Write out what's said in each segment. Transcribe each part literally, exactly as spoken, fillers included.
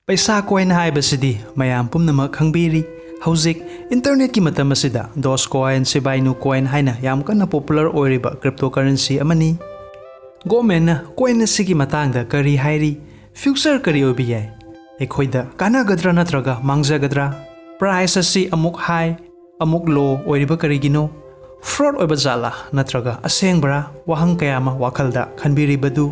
ꯄꯩꯁꯥ ꯀꯣꯏꯟ ꯍꯥꯏꯕꯁꯤꯗꯤ ꯃꯌꯥꯝ ꯄꯨꯝꯅꯃꯛ ꯈꯪꯕꯤꯔꯤ꯫ ꯍꯧꯖꯤꯛ ꯏꯟꯇꯔꯅꯦꯠꯀꯤ ꯃꯇꯝ ꯑꯁꯤꯗ ꯗꯣꯁ ꯀꯣꯏꯟ, ꯁꯤꯕꯥꯏꯅꯨ ꯀꯣꯏꯟ ꯍꯥꯏꯅ ꯌꯥꯝ ꯀꯟꯅ ꯄꯣꯄꯨꯂꯔ ꯑꯣꯏꯔꯤꯕ ꯀ꯭ꯔꯤꯞꯇꯣ ꯀꯔꯦꯟꯁꯤ ꯑꯃꯅꯤ꯫ ꯒꯣꯔꯃꯦꯟꯅ ꯀꯣꯏꯟ ꯑꯁꯤꯒꯤ ꯃꯇꯥꯡꯗ ꯀꯔꯤ ꯍꯥꯏꯔꯤ? ꯐ꯭ꯌꯨꯆꯔ ꯀꯔꯤ ꯑꯣꯏꯕ ꯌꯥꯏ? ꯑꯩꯈꯣꯏꯗ ꯀꯥꯟꯅꯒꯗ꯭ꯔꯥ ꯅꯠꯇ꯭ꯔꯒ ꯃꯥꯡꯖꯒꯗ꯭ꯔꯥ? ꯄ꯭ꯔꯥꯏꯁ ꯑꯁꯤ ꯑꯃꯨꯛ ꯍꯥꯏ, ꯑꯃꯨꯛ ꯂꯣ ꯑꯣꯏꯔꯤꯕ ꯀꯔꯤꯒꯤꯅꯣ? ꯐ꯭ꯔꯣꯗ ꯑꯣꯏꯕ ꯖꯥꯠꯂꯥ ꯅꯠꯇ꯭ꯔꯒ ꯑꯁꯦꯡꯕꯔꯥ? ꯋꯥꯍꯪ ꯀꯌꯥ ꯑꯃ ꯋꯥꯈꯜꯗ ꯈꯟꯕꯤꯔꯤꯕꯗꯨ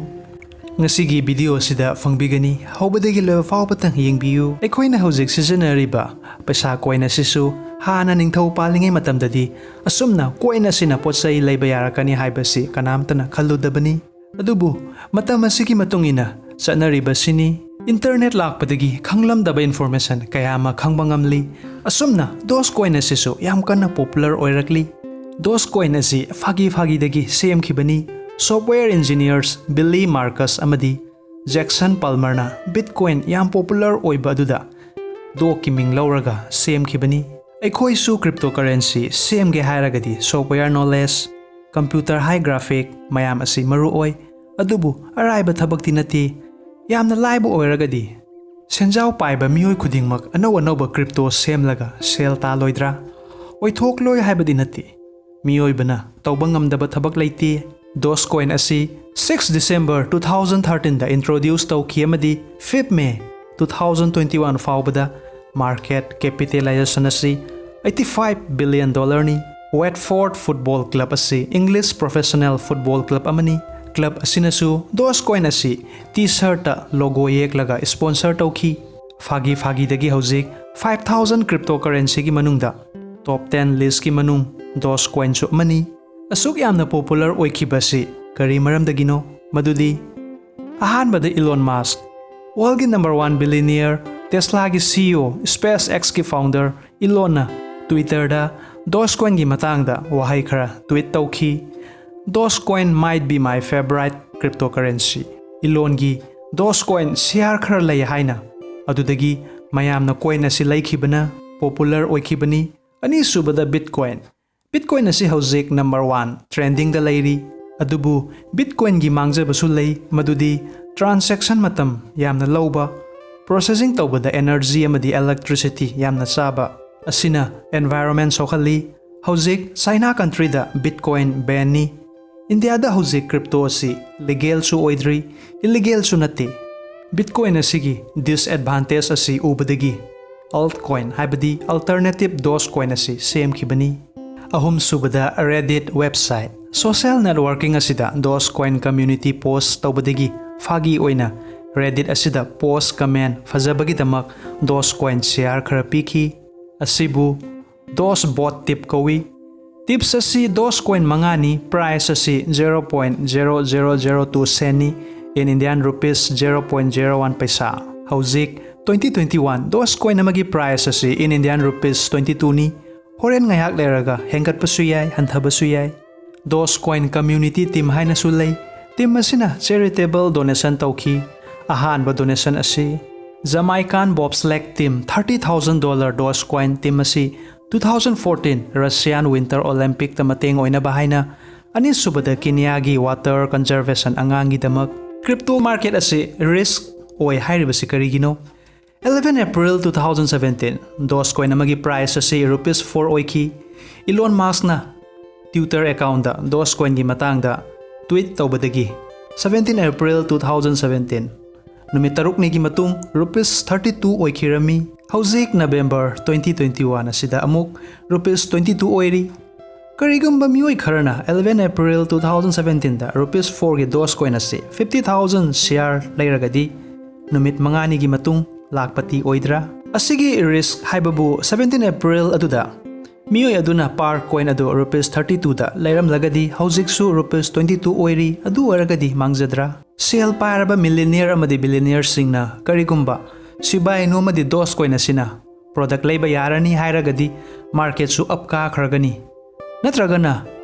ꯉꯁꯤꯒꯤ ꯚꯤꯗꯤꯑꯣ ꯑꯁꯤꯗ ꯐꯪꯕꯤꯒꯅꯤ꯫ ꯍꯧꯕꯗꯒꯤ ꯂꯣꯏꯕ ꯐꯥꯎꯕꯇꯪ ꯌꯦꯡꯕꯤꯌꯨ꯫ ꯑꯩꯈꯣꯏꯅ ꯍꯧꯖꯤꯛ ꯁꯤꯖꯤꯟꯅꯔꯤꯕ ꯄꯩꯁꯥ ꯀꯣꯏꯟ ꯑꯁꯤꯁꯨ ꯍꯥꯟꯅ ꯅꯤꯡꯊꯧ ꯄꯥꯜꯂꯤꯉꯩ ꯃꯇꯝꯗꯗꯤ ꯑꯁꯨꯝꯅ ꯀꯣꯏꯟ ꯑꯁꯤꯅ ꯄꯣꯠ ꯆꯩ ꯂꯩꯕ ꯌꯥꯔꯛꯀꯅꯤ ꯍꯥꯏꯕꯁꯤ ꯀꯅꯥꯝꯇꯅ ꯈꯜꯂꯨꯗꯕꯅꯤ꯫ ꯑꯗꯨꯕꯨ ꯃꯇꯝ ꯑꯁꯤꯒꯤ ꯃꯇꯨꯡ ꯏꯟꯅ ꯆꯠꯅꯔꯤꯕꯁꯤꯅꯤ꯫ ꯏꯟꯇꯔꯅꯦꯠ ꯂꯥꯛꯄꯗꯒꯤ ꯈꯪꯂꯝꯗꯕ ꯏꯟꯐꯣꯔꯃꯦꯁꯟ ꯀꯌꯥ ꯑꯃ ꯈꯪꯕ ꯉꯝꯂꯤ꯫ ꯑꯁꯨꯝꯅ ꯗꯣꯁ ꯀꯣꯏꯟ ꯑꯁꯤꯁꯨ ꯌꯥꯝ ꯀꯟꯅ ꯄꯣꯄꯨꯂꯔ ꯑꯣꯏꯔꯛꯂꯤ꯫ ꯗꯣꯁ ꯀꯣꯏꯟ ꯑꯁꯤ ꯐꯥꯒꯤ ꯐꯥꯒꯤꯗꯒꯤ ꯁꯦꯝꯈꯤꯕꯅꯤ꯫ ꯁꯣꯐꯋꯦꯌꯔ ꯏꯟꯖꯤꯅꯤꯌꯔꯁ ꯕꯤꯜꯂꯤ ꯃꯥꯔꯀꯁ ꯑꯃꯗꯤ ꯖꯦꯛꯁꯟ ꯄꯥꯜꯃꯔꯅ ꯕꯤꯠꯀꯣꯏꯟ ꯌꯥꯝ ꯄꯣꯄꯨꯂꯔ ꯑꯣꯏꯕ ꯑꯗꯨꯗ ꯗꯣꯛꯀꯤ ꯃꯤꯡ ꯂꯧꯔꯒ ꯁꯦꯝꯈꯤꯕꯅꯤ꯫ ꯑꯩꯈꯣꯏꯁꯨ ꯀ꯭ꯔꯤꯞꯇꯣ ꯀꯔꯦꯟꯁꯤ ꯁꯦꯝꯒꯦ ꯍꯥꯏꯔꯒꯗꯤ ꯁꯣꯐꯋꯦꯌꯔ ꯅꯣꯂꯦꯖ, ꯀꯝꯄ꯭ꯌꯨꯇꯔ ꯍꯥꯏ ꯒ꯭ꯔꯥꯐꯤꯛ ꯃꯌꯥꯝ ꯑꯁꯤ ꯃꯔꯨ ꯑꯣꯏ꯫ ꯑꯗꯨꯕꯨ ꯑꯔꯥꯏꯕ ꯊꯕꯛꯇꯤ ꯅꯠꯇꯦ꯫ ꯌꯥꯝꯅ ꯂꯥꯏꯕ ꯑꯣꯏꯔꯒꯗꯤ ꯁꯦꯟꯖꯥꯎ ꯄꯥꯏꯕ ꯃꯤꯑꯣꯏ ꯈꯨꯗꯤꯡꯃꯛ ꯑꯅꯧ ꯑꯅꯧꯕ ꯀ꯭ꯔꯤꯞꯇꯣ ꯁꯦꯝꯂꯒ ꯁꯦꯜ ꯇꯥꯜꯂꯣꯏꯗ꯭ꯔꯥ? ꯑꯣꯏꯊꯣꯛꯂꯣꯏ ꯍꯥꯏꯕꯗꯤ ꯅꯠꯇꯦ꯫ ꯃꯤꯑꯣꯏꯕꯅ ꯇꯧꯕ ꯉꯝꯗꯕ ꯊꯕꯛ ꯂꯩꯇꯦ꯫ ꯗꯣꯁ ꯀꯣꯏꯟ ꯑꯁꯤ six December two thousand thirteen ꯗ ꯏꯟꯇ꯭ꯔꯣꯗ꯭ꯌꯨꯁ ꯇꯧꯈꯤ ꯑꯃꯗꯤ fifth May two thousand twenty one ꯐꯥꯎꯕꯗ ꯃꯥꯔꯀꯦꯠ ꯀꯦꯄꯤꯇꯦꯂꯥꯏꯖꯦꯁꯟ ꯑꯁꯤ eighty five billion dollar ꯅꯤ꯫ ꯋꯦꯠꯐꯣꯔꯗ ꯐꯨꯠꯕꯣꯜ ꯀ꯭ꯂꯕ ꯑꯁꯤ ꯏꯪꯂꯤꯁ ꯄ꯭ꯔꯣꯐꯦꯁꯅꯦꯜ ꯐꯨꯠꯕꯣꯜ ꯀ꯭ꯂꯕ ꯑꯃꯅꯤ꯫ ꯀ꯭ꯂꯕ ꯑꯁꯤꯅꯁꯨ ꯗꯣꯁ ꯀꯣꯏꯟ ꯑꯁꯤ ꯇꯤ ꯁꯔꯠꯇ ꯂꯣꯒꯣ ꯌꯦꯛꯂꯒ ꯁ꯭ꯄꯣꯟꯁꯔ ꯇꯧꯈꯤ꯫ ꯐꯥꯒꯤ ꯐꯥꯒꯤꯗꯒꯤ ꯍꯧꯖꯤꯛ five thousand ꯀ꯭ꯔꯤꯞꯇꯣ ꯀꯔꯦꯟꯁꯤꯒꯤ ꯃꯅꯨꯡꯗ ꯇꯣꯞ ꯇꯦꯟ ꯂꯤꯁꯀꯤ ꯃꯅꯨꯡ ꯗꯣꯁ ꯀꯣꯏꯟꯁꯨ ꯑꯃꯅꯤ꯫ ꯑꯁꯨꯛ ꯌꯥꯝꯅ ꯄꯣꯄꯨꯂꯔ ꯑꯣꯏꯈꯤꯕꯁꯤ ꯀꯔꯤ ꯃꯔꯝꯗꯒꯤꯅꯣ? ꯃꯗꯨꯗꯤ ꯑꯍꯥꯟꯕꯗ ꯏꯂꯣꯟ ꯃꯥꯁꯛ, ꯋꯥꯔꯜꯒꯤ ꯅꯝꯕꯔ ꯋꯥꯟ ꯕꯤꯂꯤꯅꯤꯌꯔ, ꯇꯦꯁꯂꯥꯒꯤ ꯁꯤ ꯏ ꯑꯣ, ꯁ꯭ꯄꯦꯁ ꯑꯦꯛꯁꯀꯤ ꯐꯥꯎꯟꯗꯔ ꯏꯂꯣꯟꯅ ꯇ꯭ꯋꯤꯇꯔꯗ ꯗꯣꯁ ꯀꯣꯏꯟꯒꯤ ꯃꯇꯥꯡꯗ ꯋꯥꯍꯩ ꯈꯔ ꯇ꯭ꯋꯤꯠ ꯇꯧꯈꯤ꯫ "Dogecoin might be my favorite cryptocurrency." ꯏꯂꯣꯟꯒꯤ ꯗꯣꯁ ꯀꯣꯏꯟ ꯁꯤꯌꯥꯔ ꯈꯔ ꯂꯩ ꯍꯥꯏꯅ ꯑꯗꯨꯗꯒꯤ ꯃꯌꯥꯝꯅ ꯀꯣꯏꯟ ꯑꯁꯤ ꯂꯩꯈꯤꯕꯅ ꯄꯣꯄꯨꯂꯔ ꯑꯣꯏꯈꯤꯕꯅꯤ꯫ ꯑꯅꯤꯁꯨꯕꯗ ꯕꯤꯠꯀꯣꯏꯟ꯫ ꯕꯤꯠꯀꯣꯏꯟ ꯑꯁꯤ ꯍꯧꯖꯤꯛ ꯅꯝꯕꯔ ꯋꯥꯟ ꯇ꯭ꯔꯦꯟꯗꯤꯡꯗ ꯂꯩꯔꯤ꯫ ꯑꯗꯨꯕꯨ ꯕꯤꯠꯀꯣꯏꯟꯒꯤ ꯃꯥꯡꯖꯕꯁꯨ ꯂꯩ, ꯃꯗꯨꯗꯤ ꯇ꯭ꯔꯥꯟꯁꯦꯛꯁꯟ ꯃꯇꯝ ꯌꯥꯝꯅ ꯂꯧꯕ꯫ Processing ꯇꯧꯕꯗ energy ꯑꯃꯗꯤ electricity ꯌꯥꯝꯅ ꯆꯥꯕ ꯑꯁꯤꯅ environment ꯁꯣꯛꯍꯜꯂꯤ꯫ ꯍꯧꯖꯤꯛ China countryꯗ Bitcoin banꯅꯤ꯫ ꯏꯟꯗꯤꯌꯥꯗ ꯍꯧꯖꯤꯛ crypto ꯑꯁꯤ legalꯁꯨ ꯑꯣꯏꯗ꯭ꯔꯤ, illegalꯁꯨ ꯅꯠꯇꯦ꯫ Bitcoin ꯑꯁꯤꯒꯤ disadvantage ꯑꯁꯤ ꯎꯕꯗꯒꯤ altcoin ꯍꯥꯏꯕꯗꯤ alternative Dogecoin ꯑꯁꯤ ꯁꯦꯝꯈꯤꯕꯅꯤ꯫ ꯑꯍꯨꯝꯁꯨꯕꯗ Reddit website꯫ Social networking ꯑꯁꯤꯗ Dogecoin community post ꯇꯧꯕꯗꯒꯤ ꯐꯥꯒꯤ ꯑꯣꯏꯅ Reddit ꯑꯁꯤꯗ post comment ꯐꯖꯕꯒꯤꯗꯃꯛ Dogecoin share ꯈꯔ ꯄꯤꯈꯤ꯫ ꯑꯁꯤꯕꯨ Doge bot tip ꯀꯧꯏ꯫ Tips ꯑꯁꯤ Dogecoin ꯃꯉꯥꯅꯤ, price ꯑꯁꯤ zero point zero zero zero two centꯅꯤ, in Indian rupees zero point zero one ꯄꯩꯁꯥ꯫ ꯍꯧꯖꯤꯛ twenty twenty-one Dogecoin ꯑꯃꯒꯤ price ꯑꯁꯤ in Indian rupees twenty twoꯅꯤ꯫ ꯍꯣꯔꯦꯟ ꯉꯥꯏꯍꯥꯛ ꯂꯩꯔꯒ ꯍꯦꯟꯒꯠꯄꯁꯨ ꯌꯥꯏ, ꯍꯟꯊꯕꯁꯨ ꯌꯥꯏ꯫ Dogecoin community team ꯍꯥꯏꯅꯁꯨ ꯂꯩ꯫ Team ꯑꯁꯤꯅ charitable donation ꯇꯧꯈꯤ꯫ ꯑꯍꯥꯟꯕ donation ꯑꯁꯤ Jamaican bobsled team thirty thousand dollar Dogecoin team ꯑꯁꯤ two thousand fourteen Russian Winter Olympicꯇ ꯃꯇꯦꯡ ꯑꯣꯏꯅꯕ ꯍꯥꯏꯅ, ꯑꯅꯤꯁꯨꯕꯗ Kenyaꯒꯤ water conservation ꯑꯉꯥꯡꯒꯤꯗꯃꯛ꯫ Crypto market ꯑꯁꯤ risk ꯑꯣꯏ ꯍꯥꯏꯔꯤꯕꯁꯤ ꯀꯔꯤꯒꯤꯅꯣ? Eleven April two thousand seventeen Dogecoin ꯑꯃꯒꯤ price ꯑꯁꯤ rupees four ꯑꯣꯏꯈꯤ꯫ Elon Muskꯅ Twitter accountꯇ Dogecoinꯒꯤ ꯃꯇꯥꯡꯗ tweet ꯇꯧꯕꯗꯒꯤ seventeen April two thousand seventeen ꯅꯨꯃꯤꯠ ꯇꯔꯨꯛꯅꯤꯒꯤ ꯃꯇꯨꯡ rupees thirty two ꯑꯣꯏꯈꯤꯔꯝꯃꯤ꯫ ꯍꯧꯖꯤꯛ November twenty twenty-one ꯑꯁꯤꯗ ꯑꯃꯨꯛ rupees twenty two ꯑꯣꯏꯔꯤ꯫ ꯀꯔꯤꯒꯨꯝꯕ ꯃꯤꯑꯣꯏ ꯈꯔꯅ eleven April two thousand seventeenꯗ rupees fourꯒꯤ Dogecoin ꯑꯁꯤ fifty thousand share ꯂꯩꯔꯒꯗꯤ, ꯅꯨꯃꯤꯠ ꯃꯉꯥꯅꯤꯒꯤ ꯃꯇꯨꯡ ꯂꯥꯈꯄꯇꯤ ꯑꯣꯏꯗ꯭ꯔꯥ? ꯑꯁꯤꯒꯤ risk ꯍꯥꯏꯕꯕꯨ seventeen April ꯑꯗꯨꯗ ꯃꯤꯑꯣꯏ ꯑꯗꯨꯅ par coin ꯑꯗꯨ rupees thirty twoꯗ ꯂꯩꯔꯝꯂꯒꯗꯤ, ꯍꯧꯖꯤꯛꯁꯨ rupees twenty two ꯑꯣꯏꯔꯤ, ꯑꯗꯨ ꯑꯣꯏꯔꯒꯗꯤ ꯃꯥꯡꯖꯗ꯭ꯔꯥ? ꯁꯦꯜ ꯄꯥꯏꯔꯕ millionaire ꯑꯃꯗꯤ billionaireꯁꯤꯡꯅ ꯀꯔꯤꯒꯨꯝꯕ Shiba Inu ꯑꯃꯗꯤ Dogecoin ꯑꯁꯤꯅ product ꯂꯩꯕ ꯌꯥꯔꯅꯤ ꯍꯥꯏꯔꯒꯗꯤ marketꯁꯨ up ꯀꯥꯈ꯭ꯔꯒꯅꯤ꯫ ꯅꯠꯇ꯭ꯔꯒꯅ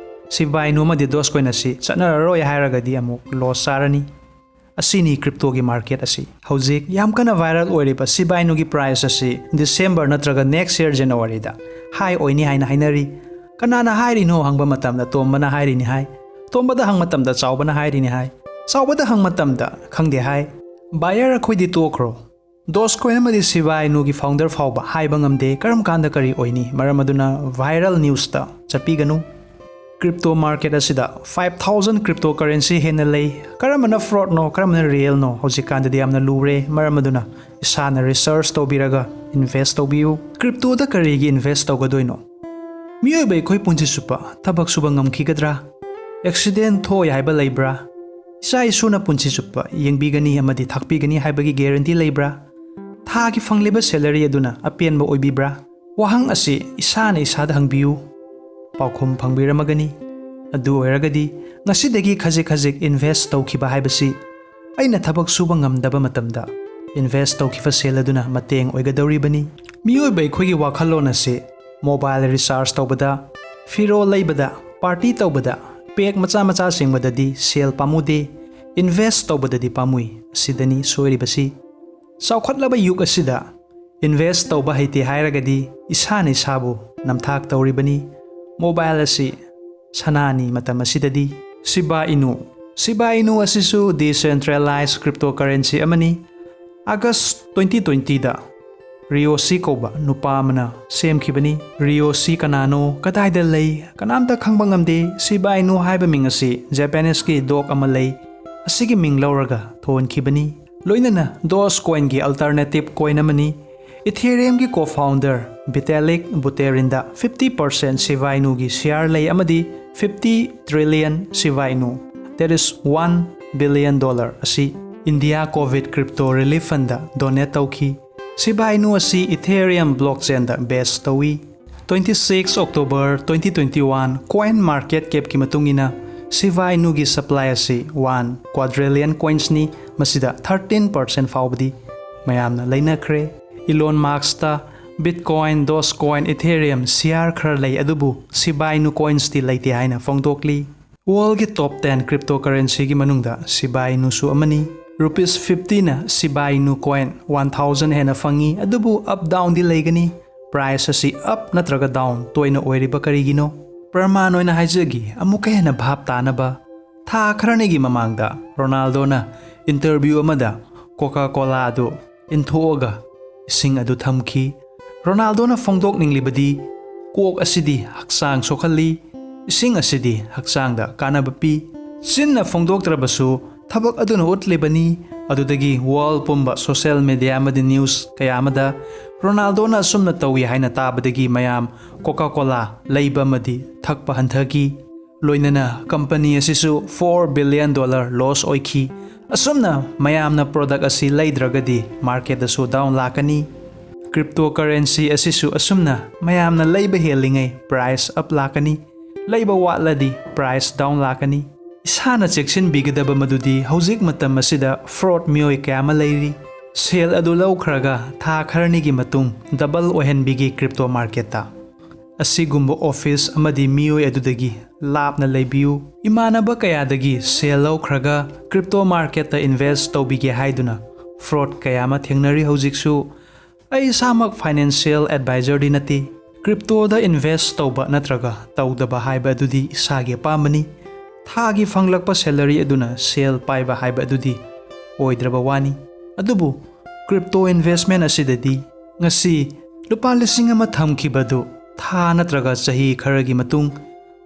Shiba Inu ꯑꯃꯗꯤ Dogecoin ꯑꯁꯤ ꯆꯠꯅꯔꯔꯣꯏ ꯍꯥꯏꯔꯒꯗꯤ ꯑꯃꯨꯛ loss ꯆꯥꯔꯅꯤ꯫ ꯑꯁꯤꯅꯤ cryptoꯒꯤ market ꯑꯁꯤ꯫ ꯍꯧꯖꯤꯛ ꯌꯥꯝ ꯀꯟꯅ viral ꯑꯣꯏꯔꯤꯕ Shiba Inuꯒꯤ price ꯑꯁꯤ December ꯅꯠꯇ꯭ꯔꯒ next year Januaryꯗ high ꯑꯣꯏꯅꯤ ꯍꯥꯏꯅ ꯍꯥꯏꯅꯔꯤ꯫ ꯀꯅꯥꯅ ꯍꯥꯏꯔꯤꯅꯣ ꯍꯪꯕ ꯃꯇꯝꯗ ꯇꯣꯝꯕꯅ ꯍꯥꯏꯔꯤꯅꯤ ꯍꯥꯏ꯫ ꯇꯣꯝꯕꯗ ꯍꯪ ꯃꯇꯝꯗ ꯆꯥꯎꯕꯅ ꯍꯥꯏꯔꯤꯅꯤ ꯍꯥꯏ꯫ ꯆꯥꯎꯕꯗ ꯍꯪ ꯃꯇꯝꯗ ꯈꯪꯗꯦ ꯍꯥꯏ꯫ Buyer ꯑꯩꯈꯣꯏꯗꯤ ꯇꯣꯛꯈ꯭ꯔꯣ꯫ Dogecoin ꯑꯃꯗꯤ Shiba Inuꯒꯤ founder ꯐꯥꯎꯕ ꯍꯥꯏꯕ ꯉꯝꯗꯦ ꯀꯔꯝ ꯀꯥꯟꯗ ꯀꯔꯤ ꯑꯣꯏꯅꯤ꯫ ꯃꯔꯝ ꯑꯗꯨꯅ viral newsꯇ ꯆꯠꯄꯤꯒꯅꯨ꯫ Crypto market ꯑꯁꯤꯗ five thousand cryptocurrency ꯍꯦꯟꯅ ꯂꯩ꯫ ꯀꯔꯝꯕꯅ fraudꯅꯣ, ꯀꯔꯝꯕꯅ realꯅꯣ ꯍꯧꯖꯤꯛꯀꯥꯟꯗꯗꯤ ꯌꯥꯝꯅ ꯂꯨꯔꯦ꯫ ꯃꯔꯝ ꯑꯗꯨꯅ ꯏꯁꯥꯅ research ꯇꯧꯕꯤꯔꯒ invest ꯇꯧꯕꯤꯌꯨ꯫ Cryptoꯗ ꯀꯔꯤꯒꯤ invest ꯇꯧꯒꯗꯣꯏꯅꯣ? ꯃꯤꯑꯣꯏꯕ ꯑꯩꯈꯣꯏ ꯄꯨꯟꯁꯤ ꯆꯨꯞꯄ ꯊꯕꯛ ꯁꯨꯕ ꯉꯝꯈꯤꯒꯗ꯭ꯔꯥ? Accident ꯊꯣꯛꯑꯣꯏ ꯍꯥꯏꯕ ꯂꯩꯕ꯭ꯔꯥ? ꯏꯆꯥ ꯏꯁꯨꯅ ꯄꯨꯟꯁꯤ ꯆꯨꯞꯄ ꯌꯦꯡꯕꯤꯒꯅꯤ ꯑꯃꯗꯤ ꯊꯥꯛꯄꯤꯒꯅꯤ ꯍꯥꯏꯕꯒꯤ guarantee ꯂꯩꯕ꯭ꯔꯥ? ꯊꯥꯒꯤ ꯐꯪꯂꯤꯕ salary ꯑꯗꯨꯅ ꯑꯄꯦꯟꯕ ꯑꯣꯏꯕꯤꯕ꯭ꯔꯥ? ꯋꯥꯍꯪ ꯑꯁꯤ ꯏꯁꯥꯅ ꯏꯁꯥꯗ ꯍꯪꯕꯤꯌꯨ꯫ ꯄꯥꯎꯈꯨꯝ ꯐꯪꯕꯤꯔꯝꯃꯒꯅꯤ꯫ ꯑꯗꯨ ꯑꯣꯏꯔꯒꯗꯤ ꯉꯁꯤꯗꯒꯤ ꯈꯖꯤꯛ ꯈꯖꯤꯛ invest ꯇꯧꯈꯤꯕ ꯍꯥꯏꯕꯁꯤ ꯑꯩꯅ ꯊꯕꯛ ꯁꯨꯕ ꯉꯝꯗꯕ ꯃꯇꯝꯗ invest ꯇꯧꯈꯤꯕ ꯁꯦꯜ ꯑꯗꯨꯅ ꯃꯇꯦꯡ ꯑꯣꯏꯒꯗꯧꯔꯤꯕꯅꯤ꯫ ꯃꯤꯑꯣꯏꯕ ꯑꯩꯈꯣꯏꯒꯤ ꯋꯥꯈꯜꯂꯣꯟ ꯑꯁꯤ mobile recharge ꯇꯧꯕꯗ, ꯐꯤꯔꯣꯜ ꯂꯩꯕꯗ, party ꯇꯧꯕꯗ, pack ꯃꯆꯥ ꯃꯆꯥ ꯁꯦꯡꯕꯗꯗꯤ ꯁꯦꯜ ꯄꯥꯝꯃꯨꯗꯦ, invest ꯇꯧꯕꯗꯗꯤ ꯄꯥꯝꯃꯨꯏ꯫ ꯑꯁꯤꯗꯅꯤ ꯁꯣꯏꯔꯤꯕꯁꯤ꯫ ꯆꯥꯎꯈꯠꯂꯕ ꯌꯨꯒ ꯑꯁꯤꯗ invest ꯇꯧꯕ ꯍꯩꯇꯦ ꯍꯥꯏꯔꯒꯗꯤ ꯏꯁꯥꯅ ꯏꯁꯥꯕꯨ ꯅꯝꯊꯥꯛ ꯇꯧꯔꯤꯕꯅꯤ꯫ Mobile ꯑꯁꯤ ꯁꯅꯥꯅꯤ ꯃꯇꯝ ꯑꯁꯤꯗꯗꯤ꯫ Shiba Inu꯫ Shiba Inu ꯑꯁꯤꯁꯨ decentralized cryptocurrency ꯑꯃꯅꯤ꯫ August twenty twentyꯗ Ryoshi ꯀꯧꯕ ꯅꯨꯄꯥ ꯑꯃꯅ ꯁꯦꯝꯈꯤꯕꯅꯤ꯫ Ryoshi ꯀꯅꯥꯅꯣ, ꯀꯗꯥꯏꯗ ꯂꯩ, ꯀꯅꯥꯝꯇ ꯈꯪꯕ ꯉꯝꯗꯦ꯫ Shiba Inu ꯍꯥꯏꯕ ꯃꯤꯡ ꯑꯁꯤ Japaneseꯀꯤ dog ꯑꯃ ꯂꯩ, ꯑꯁꯤꯒꯤ ꯃꯤꯡ ꯂꯧꯔꯒ ꯊꯣꯟꯈꯤꯕꯅꯤ꯫ ꯂꯣꯏꯅꯅ Dogecoinꯒꯤ alternative coin ꯑꯃꯅꯤ꯫ Ethereumꯒꯤ co-founder Vitalik Buterinꯗ fifty percent Shiba Inuꯒꯤ share ꯂꯩ ꯑꯃꯗꯤ fifty trillion Shiba Inu, that is one billion dollar, ꯑꯁꯤ India COVID Crypto Relief Fundꯗ donate ꯇꯧꯈꯤ꯫ Shiba Inu ꯑꯁꯤ Ethereum blockchainꯗ base ꯇꯧꯏ꯫ Twenty six October twenty twenty one coin market capꯀꯤ ꯃꯇꯨꯡ ꯏꯟꯅ Shiba Inuꯒꯤ supply ꯑꯁꯤ one quadrillion coinsꯅꯤ, ꯃꯁꯤꯗ thirteen percent ꯐꯥꯎꯕꯗꯤ ꯃꯌꯥꯝꯅ ꯂꯩꯅꯈ꯭ꯔꯦ꯫ Elon Muskꯇ Bitcoin, Dogecoin, Ethereum share ꯈꯔ ꯂꯩ, ꯑꯗꯨꯕꯨ Shiba Inu coinsꯇꯤ ꯂꯩꯇꯦ ꯍꯥꯏꯅ ꯐꯣꯡꯗꯣꯛꯂꯤ꯫ Worldꯒꯤ top ten cryptocurrencyꯒꯤ ꯃꯅꯨꯡꯗ Shiba Inuꯁꯨ ꯑꯃꯅꯤ꯫ Rupees fiftyꯅ Shiba Inu coin one thousand ꯍꯦꯟꯅ ꯐꯪꯉꯤ, ꯑꯗꯨꯕꯨ up downꯗꯤ ꯂꯩꯒꯅꯤ꯫ Price ꯑꯁꯤ up ꯅꯠꯇ꯭ꯔꯒ down ꯇꯣꯏꯅ ꯑꯣꯏꯔꯤꯕ ꯀꯔꯤꯒꯤꯅꯣ? ꯄ꯭ꯔꯃꯥꯟ ꯑꯣꯏꯅ ꯍꯥꯏꯖꯒꯦ, ꯑꯃꯨꯛꯀ ꯍꯦꯟꯅ ꯚꯥꯞ ꯇꯥꯅꯕ꯫ ꯊꯥ ꯈꯔꯅꯤꯒꯤ ꯃꯃꯥꯡꯗ Ronaldoꯅ interview ꯑꯃꯗ Coca-Cola ꯑꯗꯨ ꯏꯟꯊꯣꯛꯑꯒ ꯏꯁꯤꯡ ꯑꯗꯨ ꯊꯝꯈꯤ꯫ ꯔꯣꯅꯥꯜꯗꯣꯅ ꯐꯣꯡꯗꯣꯛꯅꯤꯡꯂꯤꯕꯗꯤ, ꯀꯣꯛ ꯑꯁꯤꯗꯤ ꯍꯛꯆꯥꯡ ꯁꯣꯛꯍꯜꯂꯤ, ꯏꯁꯤꯡ ꯑꯁꯤꯗꯤ ꯍꯛꯆꯥꯡꯗ ꯀꯥꯟꯅꯕ ꯄꯤ꯫ ꯆꯤꯟꯅ ꯐꯣꯡꯗꯣꯛꯇ꯭ꯔꯕꯁꯨ ꯊꯕꯛ ꯑꯗꯨꯅ ꯎꯠꯂꯤꯕꯅꯤ꯫ ꯑꯗꯨꯗꯒꯤ ꯋꯥꯔꯜ ꯄꯨꯝꯕ ꯁꯣꯁꯤꯌꯦꯜ ꯃꯦꯗꯤꯌꯥ ꯑꯃꯗꯤ ꯅ꯭ꯌꯨꯁ ꯀꯌꯥ ꯑꯃꯗ ꯔꯣꯅꯥꯜꯗꯣꯅ ꯑꯁꯨꯝꯅ ꯇꯧꯏ ꯍꯥꯏꯅ ꯇꯥꯕꯗꯒꯤ ꯃꯌꯥꯝ ꯀꯣꯀꯥ ꯀꯣꯂꯥ ꯂꯩꯕ ꯑꯃꯗꯤ ꯊꯛꯄ ꯍꯟꯊꯈꯤ꯫ ꯂꯣꯏꯅꯅ ꯀꯝꯄꯅꯤ ꯑꯁꯤꯁꯨ four billion dollar loss ꯑꯣꯏꯈꯤ꯫ ꯑꯁꯨꯝꯅ ꯃꯌꯥꯝꯅ ꯄ꯭ꯔꯣꯗꯛ ꯑꯁꯤ ꯂꯩꯗ꯭ꯔꯒꯗꯤ ꯃꯥꯔꯀꯦꯠꯇꯁꯨ ꯗꯥꯎꯟ ꯂꯥꯛꯀꯅꯤ꯫ ꯀ꯭ꯔꯤꯞꯇꯣ ꯀꯔꯦꯟꯁꯤ ꯑꯁꯤꯁꯨ ꯑꯁꯨꯝꯅ ꯃꯌꯥꯝꯅ ꯂꯩꯕ ꯍꯦꯜꯂꯤꯉꯩ ꯄ꯭ꯔꯥꯏꯁ ꯑꯞ ꯂꯥꯛꯀꯅꯤ, ꯂꯩꯕ ꯋꯥꯠꯂꯗꯤ ꯄ꯭ꯔꯥꯏꯁ ꯗꯥꯎꯟ ꯂꯥꯛꯀꯅꯤ꯫ ꯏꯁꯥꯅ ꯆꯦꯛꯁꯤꯟꯕꯤꯒꯗꯕ ꯃꯗꯨꯗꯤ ꯍꯧꯖꯤꯛ ꯃꯇꯝ ꯑꯁꯤꯗ ꯐ꯭ꯔꯣꯗ ꯃꯤꯑꯣꯏ ꯀꯌꯥ ꯑꯃ ꯂꯩꯔꯤ꯫ ꯁꯦꯜ ꯑꯗꯨ ꯂꯧꯈ꯭ꯔꯒ ꯊꯥ ꯈꯔꯅꯤꯒꯤ ꯃꯇꯨꯡ ꯗꯕꯜ ꯑꯣꯏꯍꯟꯕꯤꯒꯦ ꯀ꯭ꯔꯤꯞꯇꯣ ꯃꯥꯔꯀꯦꯠꯇ꯫ ꯑꯁꯤꯒꯨꯝꯕ ꯑꯣꯐꯤꯁ ꯑꯃꯗꯤ ꯃꯤꯑꯣꯏ ꯑꯗꯨꯗꯒꯤ ꯂꯥꯞꯅ ꯂꯩꯕꯤꯌꯨ꯫ ꯏꯃꯥꯟꯅꯕ ꯀꯌꯥꯗꯒꯤ ꯁꯦꯜ ꯂꯧꯈ꯭ꯔꯒ ꯀ꯭ꯔꯤꯞꯇꯣ ꯃꯥꯔꯀꯦꯠꯇ ꯏꯟꯚꯦꯁ ꯇꯧꯕꯤꯒꯦ ꯍꯥꯏꯗꯨꯅ ꯐ꯭ꯔꯣꯗ ꯀꯌꯥ ꯑꯃ ꯊꯦꯡꯅꯔꯤ ꯍꯧꯖꯤꯛꯁꯨ꯫ ꯑꯩ ꯏꯁꯥꯃꯛ ꯐꯥꯏꯅꯥꯟꯁꯤꯌꯦꯜ ꯑꯦꯗꯚꯥꯏꯖꯔꯗꯤ ꯅꯠꯇꯦ꯫ ꯀ꯭ꯔꯤꯞꯇꯣꯗ ꯏꯟꯚꯦꯁ ꯇꯧꯕ ꯅꯠꯇ꯭ꯔꯒ ꯇꯧꯗꯕ ꯍꯥꯏꯕ ꯑꯗꯨꯗꯤ ꯏꯁꯥꯒꯤ ꯑꯄꯥꯝꯕꯅꯤ꯫ ꯊꯥꯒꯤ ꯐꯪꯂꯛꯄ ꯁꯦꯂꯔꯤ ꯑꯗꯨꯅ ꯁꯦꯜ ꯄꯥꯏꯕ ꯍꯥꯏꯕ ꯑꯗꯨꯗꯤ ꯑꯣꯏꯗ꯭ꯔꯕ ꯋꯥꯅꯤ꯫ ꯑꯗꯨꯕꯨ ꯀ꯭ꯔꯤꯞꯇꯣ ꯏꯟꯚꯦꯁꯃꯦꯟ ꯑꯁꯤꯗꯗꯤ ꯉꯁꯤ ꯂꯨꯄꯥ ꯂꯤꯁꯤꯡ ꯑꯃ ꯊꯝꯈꯤꯕꯗꯨ ꯊꯥ ꯅꯠꯇ꯭ꯔꯒ ꯆꯍꯤ ꯈꯔꯒꯤ ꯃꯇꯨꯡ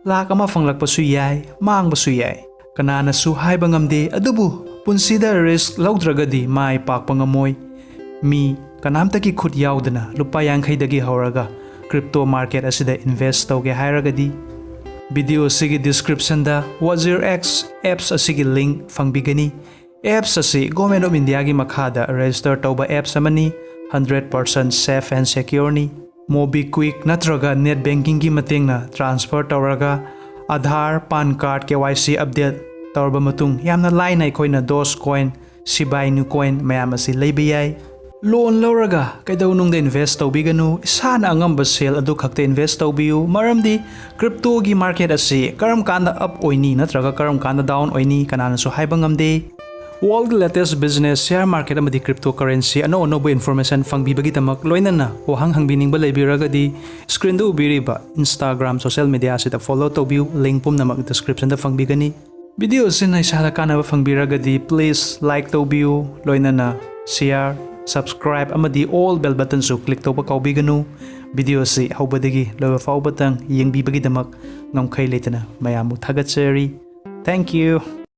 ꯂꯥꯛ ꯑꯃ ꯐꯪꯂꯛꯄꯁꯨ ꯌꯥꯏ, ꯃꯥꯡꯕꯁꯨ ꯌꯥꯏ꯫ ꯀꯅꯥꯅꯁꯨ ꯍꯥꯏꯕ ꯉꯝꯗꯦ, ꯑꯗꯨꯕꯨ ꯄꯨꯟꯁꯤꯗ ꯔꯤꯁ꯭ꯛ ꯂꯧꯗ꯭ꯔꯒꯗꯤ ꯃꯥꯏ ꯄꯥꯛꯄ ꯉꯝꯃꯣꯏ꯫ ꯃꯤ ꯀꯅꯥꯝꯇꯒꯤ ꯈꯨꯠ ꯌꯥꯎꯗꯅ ꯂꯨꯄꯥ ꯌꯥꯡꯈꯩꯗꯒꯤ ꯍꯧꯔꯒ ꯀ꯭ꯔꯤꯞꯇꯣ ꯃꯥꯔꯀꯦꯠ ꯑꯁꯤꯗ ꯏꯟꯚꯦꯁ ꯇꯧꯒꯦ ꯍꯥꯏꯔꯒꯗꯤ, ꯚꯤꯗꯤꯑꯣ ꯑꯁꯤꯒꯤ ꯗꯤꯁꯀ꯭ꯔꯤꯞꯁꯟꯗ ꯋꯥꯖꯤꯔ ꯑꯦꯛꯁ ꯑꯦꯞꯁ ꯑꯁꯤꯒꯤ ꯂꯤꯡꯛ ꯐꯪꯕꯤꯒꯅꯤ꯫ ꯑꯦꯞꯁ ꯑꯁꯤ ꯒꯣꯔꯃꯦꯟ ꯑꯣꯐ ꯏꯟꯗꯤꯌꯥꯒꯤ ꯃꯈꯥꯗ ꯔꯦꯖꯤꯁꯇꯔ ꯇꯧꯕ ꯑꯦꯞꯁ ꯑꯃꯅꯤ, ꯍꯟꯗ꯭ꯔꯦꯠ ꯄꯥꯔꯁꯦꯟ ꯁꯦꯐ ꯑꯦꯟ ꯁꯦꯀ꯭ꯌꯣꯔꯅꯤ꯫ ꯃꯣꯕꯤꯀ꯭ꯋꯤꯛ ꯅꯠꯇ꯭ꯔꯒ ꯅꯦꯠ ꯕꯦꯡꯀꯤꯡꯒꯤ ꯃꯇꯦꯡꯅ ꯇ꯭ꯔꯥꯟꯁꯐꯔ ꯇꯧꯔꯒ Aadhaar, PAN card, K Y ꯁꯤ ꯑꯞꯗꯦꯠ ꯇꯧꯔꯕ ꯃꯇꯨꯡ ꯌꯥꯝꯅ ꯂꯥꯏꯅ ꯑꯩꯈꯣꯏꯅ ꯗꯣꯖ ꯀꯣꯏꯟ, ꯁꯤꯕꯥꯏꯅꯨ ꯀꯣꯏꯟ ꯃꯌꯥꯝ ꯑꯁꯤ ꯂꯩꯕ ꯌꯥꯏ꯫ ꯂꯣꯟ ꯂꯧꯔꯒ ꯀꯩꯗꯧꯅꯨꯡꯗ ꯏꯟꯚꯦꯁ ꯇꯧꯕꯤꯒꯅꯨ, ꯏꯁꯥꯅ ꯑꯉꯝꯕ ꯁꯦꯜ ꯑꯗꯨ ꯈꯛꯇ ꯏꯟꯚꯦꯁ ꯇꯧꯕꯤꯌꯨ, ꯃꯔꯝꯗꯤ ꯀ꯭ꯔꯤꯞꯇꯣꯒꯤ ꯃꯥꯔꯀꯦꯠ ꯑꯁꯤ ꯀꯔꯝ ꯀꯥꯟꯗ ꯑꯞ ꯑꯣꯏꯅꯤ ꯅꯠꯇ꯭ꯔꯒ ꯀꯔꯝ ꯀꯥꯟꯗ ꯗꯥꯎꯟ ꯑꯣꯏꯅꯤ ꯀꯅꯥꯅꯁꯨ ꯍꯥꯏꯕ ꯉꯝꯗꯦ꯫ World latest business, share market ꯑꯃꯗꯤ ꯀ꯭ꯔꯤꯞꯇꯣ ꯀꯔꯦꯟꯁꯤ ꯑꯅꯧ ꯑꯅꯧꯕ ꯏꯟꯐꯣꯔꯃꯦꯁꯟ ꯐꯪꯕꯤꯕꯒꯤꯗꯃꯛ ꯂꯣꯏꯅꯅ ꯋꯥꯍꯪ ꯍꯪꯕꯤꯅꯤꯡꯕ ꯂꯩꯕꯤꯔꯒꯗꯤ ꯁ꯭ꯀ꯭ꯔꯤꯟꯗ ꯎꯕꯤꯔꯤꯕ ꯏꯟꯁꯇꯥꯒ꯭ꯔꯥꯝ ꯁꯣꯁꯤꯌꯦꯜ ꯃꯦꯗꯤꯌꯥ ꯑꯁꯤꯗ ꯐꯣꯂꯣ ꯇꯧꯕꯤꯌꯨ, ꯂꯤꯡꯛ ꯄꯨꯝꯅꯃꯛ ꯗꯤꯁꯀ꯭ꯔꯤꯞꯁꯟꯗ ꯐꯪꯕꯤꯒꯅꯤ꯫ ꯚꯤꯗꯤꯑꯣ ꯑꯁꯤꯅ ꯏꯁꯥꯗ ꯀꯥꯟꯅꯕ ꯐꯪꯕꯤꯔꯒꯗꯤ ꯄ꯭ꯂꯤꯖ ꯂꯥꯏꯛ ꯇꯧꯕꯤꯌꯨ, ꯂꯣꯏꯅꯅ ꯁꯤꯌꯥꯔ subscribe ꯑꯃꯗꯤ all bell buttonꯁꯨ click ꯇꯧꯕ ꯀꯥꯎꯕꯤꯒꯅꯨ꯫ Videoꯁꯤ ꯍꯧꯕꯗꯒꯤ ꯂꯣꯏꯕ ꯐꯥꯎꯕꯇꯪ ꯌꯦꯡꯕꯤꯕꯒꯤꯗꯃꯛ ꯉꯝꯈꯩ ꯂꯩꯇꯅ ꯃꯌꯥꯝꯕꯨ ꯊꯥꯒꯠꯆꯔꯤ꯫ Thank you꯫